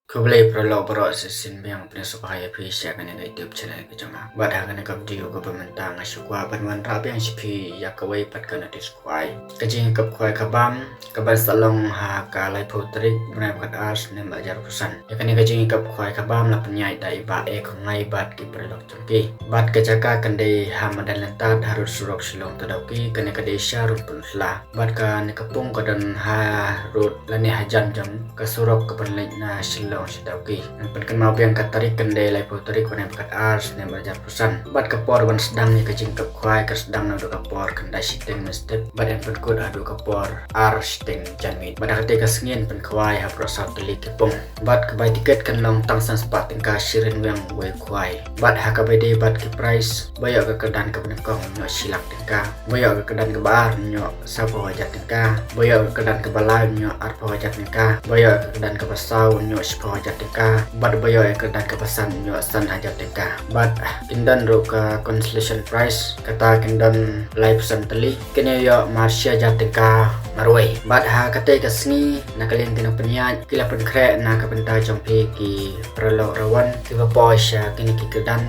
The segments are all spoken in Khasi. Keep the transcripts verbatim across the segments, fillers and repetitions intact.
Khublei paralok baroh, shisien biang pdiang sngewbha ïa phi sha kane ka YouTube channel ka jong nga. Bad ha kane ka video kaba mynta nga shu kwah ban wanrah biang sha phi ïa kawei pat ka notice khwai. Ka jingïakop khwai ka bam, ka ban sa long ha ka laiphew tarik bnai ba khatar snem arhajar arphew san. Ïa kane ka jingïakop khwai ka bam la pynïaid da i Bah E Khongngai bad ki paralok jong ki. Bad ka jaka kan dei ha madan Lyndet harud surok Shillong to Dawki, kane ka dei sha Rungpun Sla. Bad kane ka pung ka don harud lane hajan jong ka surok ka pynleit na Shillong sha Dawki. Ngan pynkynmaw biang ka tarik kan dei laiphew tarik bnai ba khatar snem arhajar arphew san. Bad ka por ban sdang ïa ka jingïakop khwai ka sdang naduh ka por khyndai shiteng mynstep bad yn pynkut haduh ka por ar shiteng janmiet. Bad ha katei ka sngi yn pynkhwai ha baroh saw tylli ki pung. Bad ka bai tiket kan long tang san spah tyngka shi ryngwiang uwei u khwai. Bad ha kaba ïadei bad ki prize, ba ïoh ka kyrdan kaba nyngkong ïoh shi lak tyngka, ba ïoh ka kyrdan kaba ar ïoh sawphew hajar tyngka, ba ïoh ka kyrdan kaba lai ïoh arphew hajar tyngka, ba ïoh ka kyrdan kaba saw ïoh shiphew hajar tyngka, bad ba ïoh ka kyrdan kaba san ïoh san hajar tyngka. Bad kin don ruh ka consolation prize, kata kin don laiphew san tylli, kin ïoh mar shi hajar tyngka marwei. Bad ha katei ka sngi na ka liang ki nongpynïaid ki la pynkhreh na ka bynta jong phi ki paralok rawan kiba poi sha kine ki kyrdan,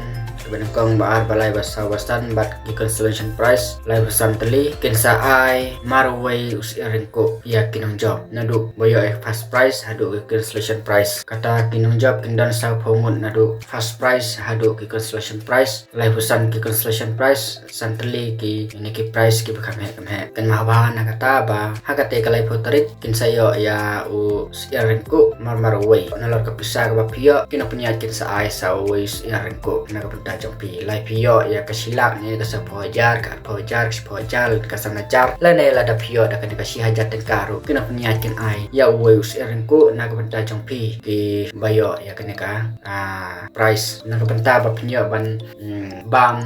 kaba nyngkong, ba ar, ba lai, ba saw, ba san, bad ki consolation prize laiphew san tylli, kin sa ai marwei u syiem ryngkuh ïa ki nongjop. Naduh ba ïoh ïa first prize haduh ki consolation prize. Kata ki nongjop kin don sawphew ngut naduh first prize haduh ki consolation prize. Laiphew san ki consolation prize, san tylli ki, ine ki prize kiba kham heh kham heh. Kynmaw ba na kata ba ha katei ka laiphew tarik kin sa ïoh ïa u syiem ryngkuh mar mar uwei. Nalor ka pisa kaba phi ïoh, ki nongpynïaid kin sa ai sa uwei u syiem ryngkuh na ka bynta jong phi. Lada phi ïoh ïa ka shi lak ne ka sawphew hajar, ka arphew hajar, ka shiphew hajar, ka san hajar, lane lada phi ïoh da kane ka shi hajar tyngka ruh, ki nongpynïaid kin ai ïa uwei u syiem ryngkuh na ka bynta jong phi kiba ïoh ïa kane ka, ah, prize. Na ka bynta ba phin ïoh ban, mm, bam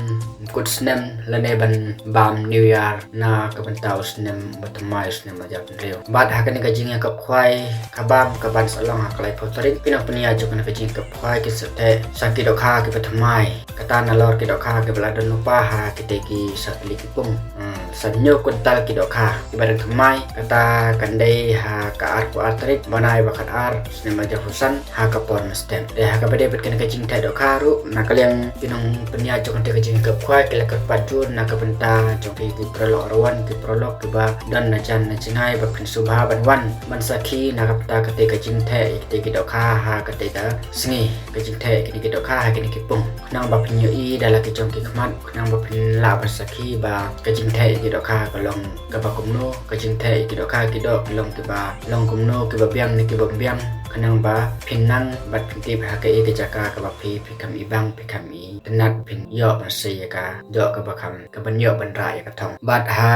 kut snem lane ban bam New Year na ka bynta u snem ba thymmai, u snem arhajar hynriew. Bad ha kane ka jingïakop khwai ka bam ka ban sa long ha ka laiphew tarik, ki nongpynïaid jong kane ka jingïakop khwai kin sa theh sa ki dohkha kiba thymmai. Kata nalor ki dohkha kiba la don lypa ha kitei ki saw tylli ki pung. Hmm, san hynñiew kwintal ki dohkha kiba dang thymmai. Kata kan dei ha ka arphew ar tarik bnai ba khatar snem arhajar arphew san ha ka por mynstep. Te ha kaba ïadei bad kane ka jingtheh dohkha ruh, na ka liang ki nongpynïaid jong kane ka jingïakop khwai ki la kyrpad jur na ka bynta jong ki, ki paralok rawan, ki paralok kiba don na jan na jngai ba phin sngewbha ban wan ban sakhi na ka bynta katei ka jingtheh ïa kitei ki dohkha ha katei ka sngi, ka jingtheh ïa kine ki dohkha ha kine ki pung. Khnang ba phin ïohi da la ki jong ki khmat, khnang ba phin lah ban sakhi ba ka jingtheh ïa ki dohkha ka long kaba kumno, ka jingtheh ïa ki dohkha ki doh ka long kiba long kumno, kiba biang ne kiba ym biang, khnang ba phin nang bad phin tip ha kaei ka jaka kaba phi, phi kham ibang, phi kham itynnad, phin ïoh ban sei ïa ka doh kaba kham, kaban ïoh ban rah ïa ka thong. Bad ha,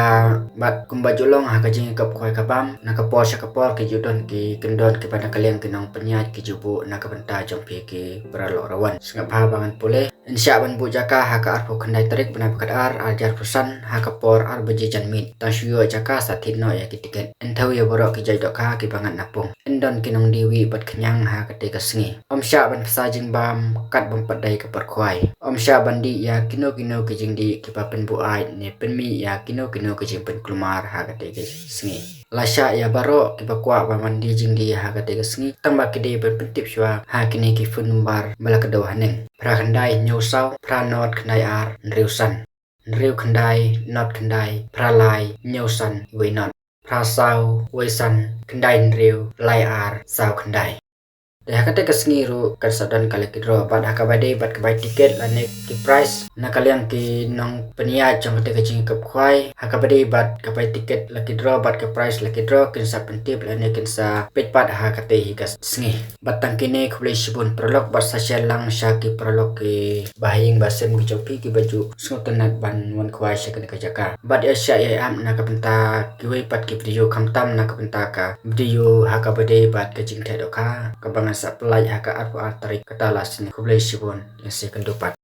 bad kumba ju long ha ka jingïakop khwai ka bam, na ka por sha ka por ki ju don ki kyndon kiba na ka liang ki nongpynïaid ki ju buh na ka bynta jong phi ki paralok rawan. Sngap bha ba ngan pule. Yn shah ban buh jaka ha ka arphew khyndai tarik bnai ba khatar arhajar arphew san ha ka por ar baje janmiet. Tang shu ïoh jaka sa thied noh ïa ki tiket. Yn thew ïa baroh ki jait dohkha kiba ngat na pung. Yn don ki nongdie wieh bad khñiang ha katei ka sngi. Ym shah ban pynsa jingbam kat bym pat dei ka por khwai. Ym shah ban dih ïa kino kino ki jingdih kiba pynbuaid ne pynmih ïa kino kino ki jingpynkulmar ha katei ka sngi. La shah ïa baroh kiba kwah ban wan die jingdie ha katei ka sngi, tang ba ki dei ban pyntip shuwa ha kine ki phone number ba la kdew haneng: phra khyndai hynñiew saw, phra not khyndai ar hynriew san, hynriew khyndai not khyndai, phra lai hynñiew san wei not, phra saw wei san khyndai hynriew lai ar saw khyndai. Te ha katei ka sngi ruh kan sa don ka lucky draw, bad ha kaba dei bad ka bai tiket lane ki prize, na ka liang ki nongpynïaid jong katei ka jingïakop khwai, ha kaba dei bad ka bai tiket, lucky draw bad ka prize lucky draw kin sa pyntip lane kin sa peit pat ha katei hi ka sngi. Bad tang kine, khublei shibun paralok, bad sa share lang sha ki paralok kiba ha ïing ba sem ki jong phi kiba ju sngewtynnad ban wan khwai sha kane ka jaka. Bad ïa shah ïa ap na ka bynta kiwei pat ki video, khamtam na ka bynta ka video ha kaba dei bad ka jingtheh dohkha kaba ngan sa pyllait ha ka arphew ar tarik kata la sien. Khublei shibun, ïa se kynduh pat.